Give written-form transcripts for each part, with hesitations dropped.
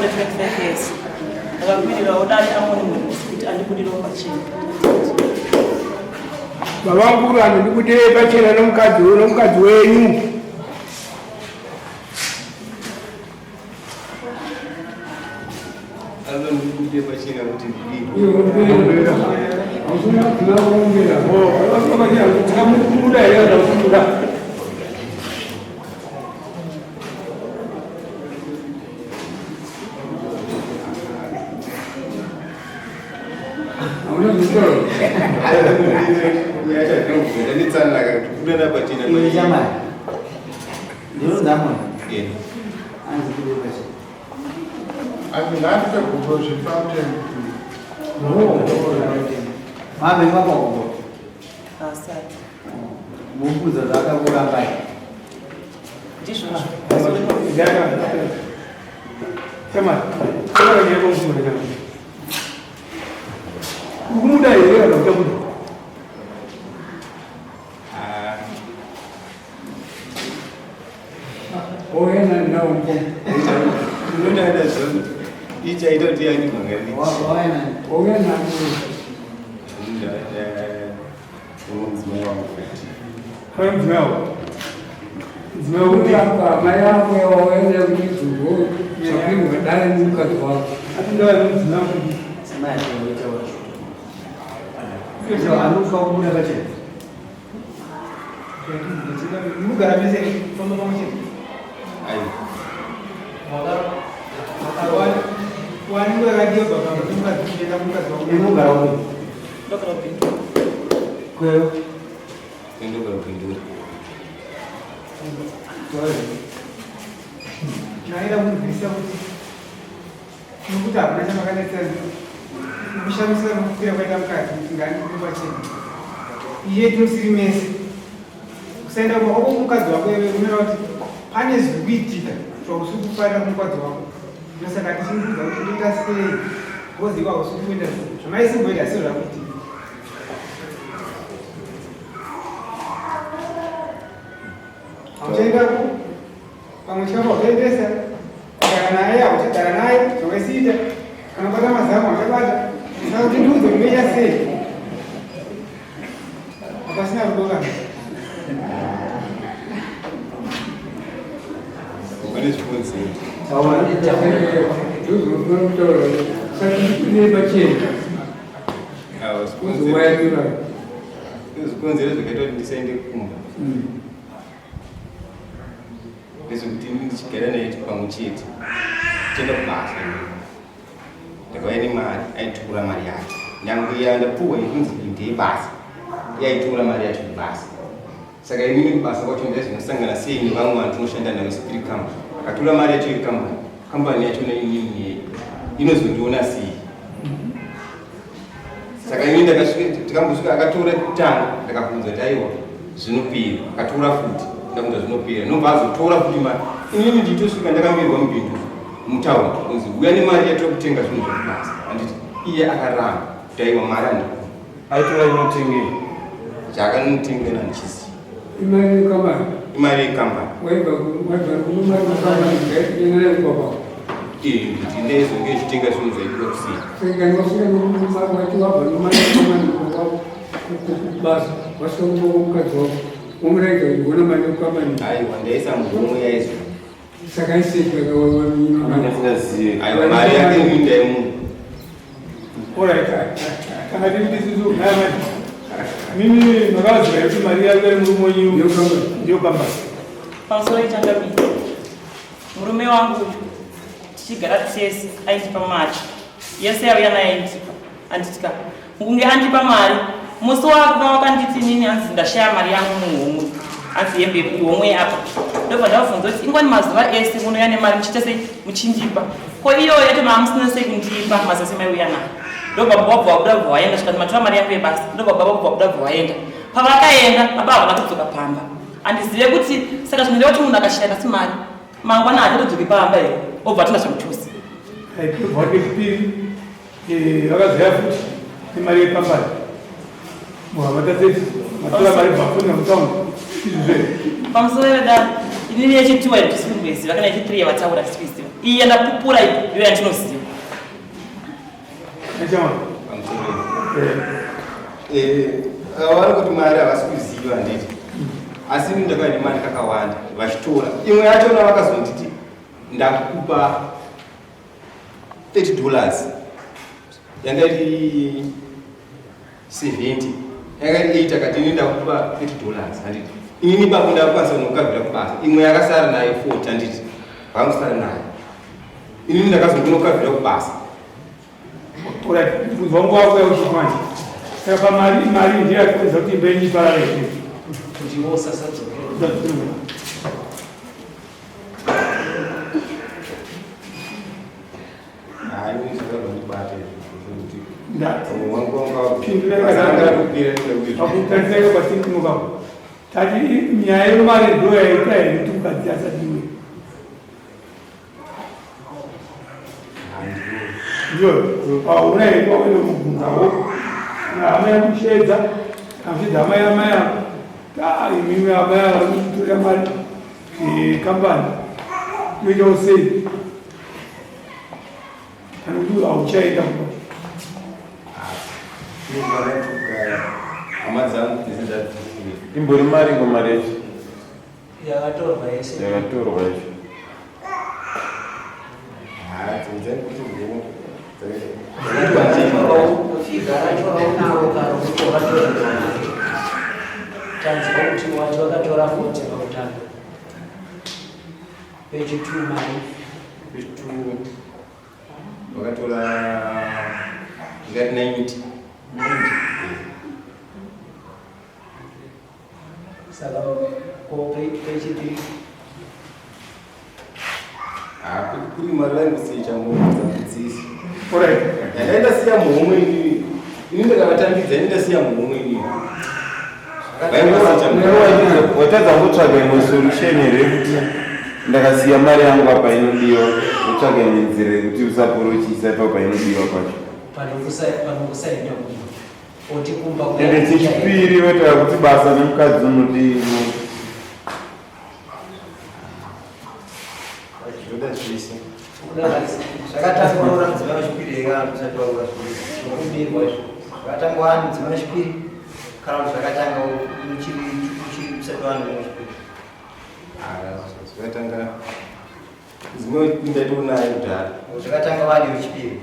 Nemakore 25 years. Ndakakwirirawo dare amoni munhu kuti andibudirewo pachena. Baba mukuru anondibudire pachena nomukadzi nomukadzi wenyu. Anondibudire pachena kuti ndidii? Tikamubuda here kana kubuda? Asati. Mubvunza zvakakurambai. Ndizvozvo. Ukumuda here kana uchamuda? Oyena nawo Unoda zvona. Ichaita kuti yani mangani. Waena. Oyena Mudzimai wangu futi. Kwa mudzimai wako. Mudzimai wako ndiye Hama yako yawaenda kuchizungu zvakuri dai mukadzi wako. atingawa mudzimai wako. Samaya tinoita wacho. Anofa kubuda pachena. Mugara mese famba pamwe chete. Aiwa. Wanenge wakadiwa baba mukadzi kuenda mukadzi wako. Inogara upi? Ndogara kupindura. Kweyo. Ndogara kupindura. Naida kunzwisisa kuti nokuti hakuna chamakanetsa kushamisira nokukwira kwaita mukadzi kuti ngani pachena. Iye tinosiri mese. Kusaenda kumba kwako mukadzi wako iwe unoona kuti pane zviri kuitika zvausi kufarira kumukadzi wako. Ndosaka tichimubvunza kuti toita sei because iwe hausi kuenda zvamaisimboita sezvakuitika. Hauchaendako pamwe chikafu hauchaendesa kugara naye hauchagara naye zvawaisiita kana kubata mazamu hauchabata saka kuti ndiudze unoita sei hapasina rudo kana Pane zvikonzero. Ndozvinotaura. Saka ndikudire pachena. Awa, zvikonzero. Uzowayanura. Zvikonzero zvakaita kuti ndisaende kumba. Ndezvekuti ini ndichigara naye pamwe chete. Tienda kubasa. Ndakauya nemari, aitora mari yake. Nyangwe yandapuwa yekunzi ndeyebasa. Yaitora mari yacho kubasa. Saka inini kubasa kwacho ndaizonosangana sei nevamwe vanhu tinoshanda navo sipiri kambani. Akatora mari yacho yekambani. Kambani yacho inini inozondiona sei? Saka ini ndakasvika tikambosvika akatora kutanga ndakabvunza kuti aiwa zvinopera akatora futi ndakabvunza zvinopera nobva azotora futi mari inini nditosvika ndakamirwa mubindu mutaundi kunzi uya nemari yatiri kutenga zvinhu zvekubasa handiti iye akaramba kuti aiwa mari handikupa Aitora inotengei? Chaakanotengera handichizivi. Imari yekambani. Imari yekambani. Waibva waibva kunomari yekambani ngaitengenera kwapa. Eh, kuti ndaizonge ichitenga zvinhu zvaidiwa kusina. Saka wasvika nomari wacho wabva nomari yekambani kubasa wasvika kumba kwomukadzi wako womuraidza kuti uona mari yekambani. Aiwa ndaisamuhomwe yaizvo. Saka iseki Asingazivi. Aiwa mari yake ini ndaimupa. Alright. Kana tiri tisisu nhai mimi makaziva kuti mari yako yemurume wenyu ndiyo kambani. Pamusoro ichangamire. Murume wangu uyu tichigara tese aindipa mari yese yauya naye aindipa anditika kunge andipa mari musi wakuva wakanditi inini hanzi ndashaya mari yangu muhomwe hanzi hembe ihomwe apa ndobva ndavabvunza kuti ingwani mazuva ese munouya nemari muchiita sei muchindipa ko iyoyo yacho maamusina sei kundipa mazuva ese maiuya nayo ndobva baba vabva vabuda vabva vaenda zvikanzi matora mari yangu yebasa ndobva baba vabva vabuda vabva vaenda pavakaenda baba havana kudzoka pamba handizive kuti saka zvinoreva kuti munhu akashaya kasi mari mangwana haatotodzoki pamba here obva atina zvamuchose Aipihwa kechipiri vakazoya futi nemari yekambani muhavataseti matora mari bvafoni mutaundi izvizve pamusoro vedaro inini yechituwa hatisi kumboiziva kana yechithree yavataura hatisi kuiziva. Iyi yandapupura iyi ndiyo yandinoziva. Vari kuti Mwari havasi kuziva, handiti? Asi ini ndakauya nemari kakawanda, vachitora imwe yachona vakazonditi ndakupa $30, yanga iri 70, yanga iri 8, akati ini ndakupa $30, handiti? Inini ipapo ndakukwanisa kunokavhira kubasa, imwe yakasara nayo 40, handiti? Vangusara nayo, inini ndakazongunokavhira kubasa. Alright, mubvunzo wangu wako yauchimanje. Saka pamari, mari ndiyo yakonza kuti imba yenyu iparare here? Kuti iwe usasadzokera. Hayi, zvakazondibata izvo kuti Ndati. wangu wanga Pindura wapira. Pakutarisaka kwatiri tati nyaya yemari ndo yaita here kuti mukadzi asadiwe? Ndiyo hauna here wakuenda mubvunzawo hama yakushedza, kamushedza hama yamai ako, ta imimi amai ava vanokutorera mari kambani, unoitawo sei? Kana kuti hauchaenda kumba? Hama dzangu dzese dzadzisiya. Imbori mari ngomari yacho? Yakatorwa yese. Yakatorwa yacho. Dzangutorwa. Figa racho raunaro karo kuti wakatora mari. Tanzwa kuti wati wakatora 40 pakutanga. Page 2 mari. Page 2 vakatora ngati 90. 90. Saka ko page 3? Kuri mari vaingosecha mudzisi. Alright. Yandaindasiya muhomwe inini, ini ndakavatambidza, ini ndasiya muhomwe inini, vaingosecha muhomwe. Watadza kutsvaga imwe solution here yekuti ndakasiya mari yangu apa inodiwa, utsvaga imwe nzira yekuti usapore uchiisa ipapo painodiwa pacho? Panokusaenda kumba. Oti kumba. Ende chechipiri, votaura kuti basa nemukadzi unodii? Zvoda zvese. Zvakatanga waroora mudzimai wechipiri here, kana kuti usati waroora? Zvinokumbirwa izvo, zvakatanga wani mudzimai wechipiri, kana kuti zvakatanga uchiri usati wani wechipiri? Zvakatanga dzimwe ndaitonayo kudhara. Zvakatanga wani wechipiri,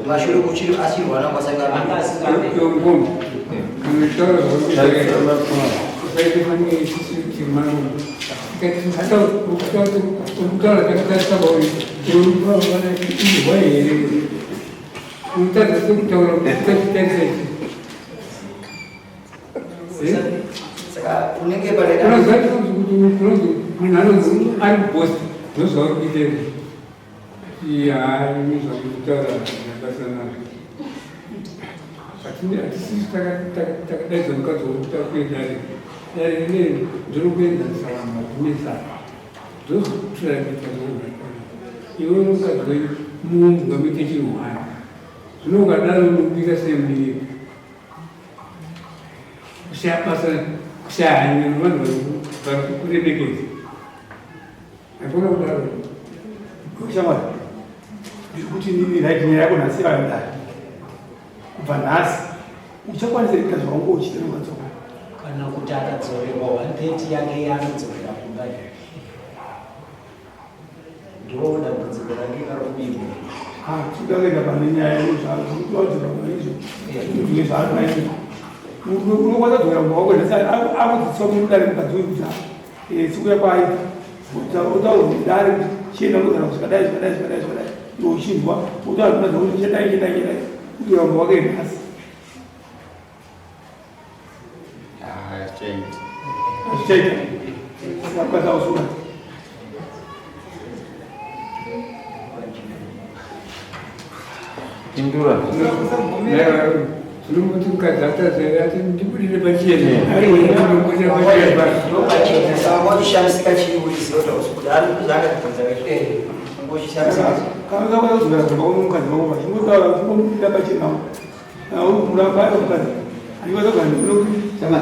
mashure uchiri achirwana kwasangana? Anga asingabe. Ngoma unotaura zvauri fanike isusu timano ukutaura takatarisa vauri ihwa here, unotadza sekutaura kuti tatitarisa ichi. Saka unenge pane Unoziva kuti unonzi munhu anonzi ari kubosi, ndozvauri kuita izvi. Iya, ini zvakutaura zvakasiyana nazvo. Hatisisi takadaidza mukadzi wokuti akuye dare. Dare rineri ndinokuenzanisa vanhu vakunesana, ndozokutora kuita zvanhu zvakana. Iwe mukadzi wenyu mumbwa muite chinhu zvino, ukadaro unobika semuiri, kushaya basa, kushaya hanya nevanhu vari kukuremekedza, haikona kudaro. Shamwari, ndiri kuti nini, right, nyaya yako nhasi yavayodai. Kubva nhasi uchakwanisa kuita zvaunge uchiita nemukadzi wako? Kana kuti akadzorerwa 130 yake yaanodzokera kumba, ndo dambudziko range karobirwa. Tinoda kuenda pane nyaya yezvakuti izvo zvaari unokwanisa kudzokera kumba kwako nhasi, akudzidziswa mudare mukadzi uyu kuti sikuya kwaaita utaura dare kuti chienda unogara zvakadai, zvakadai, zvakadai, zvakadai, iwe uchinzwa utaura mukadzi wako kuti chadai, chadai, chadai, kudzokera kumba kwake nhasi. Hazvichaiti. Hazvichaita, mukadzi ausura. Pindura. Zvinomuti mukadzi atazere ati ndibudire pachena, ndinobudira pachena. Saka wachishamisika chii uchiziva kuti hausi kuda ari zvaakatibvunza ngochishamisika? Kana usakwanisa kudzokera kumba kwemukadzi wako, vachingotaura, uchingobuda pachena, kana uri kumuramba ayo mukadzi andikwanisa kugara ndinokuti Chama,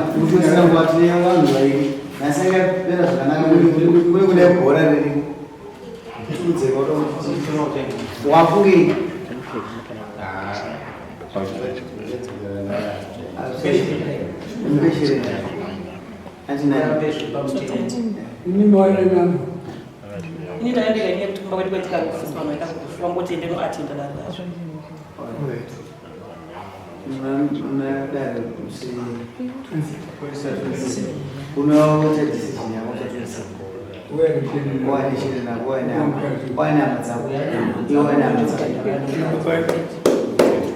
tine vanhu vairi nhasi, akapera zvakanaka, kune kuda bhora ririko. Wafungei? Ini ndaendeka ini yekuti kumba kwedu kwaitika rufu vanhu vaenda kurufu vangoti ende noatenda dare racho. Unoita decision yako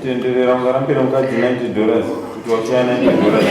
Tenderera ungarambira mukadzi 90 dollars kuti washaya 90 dollars.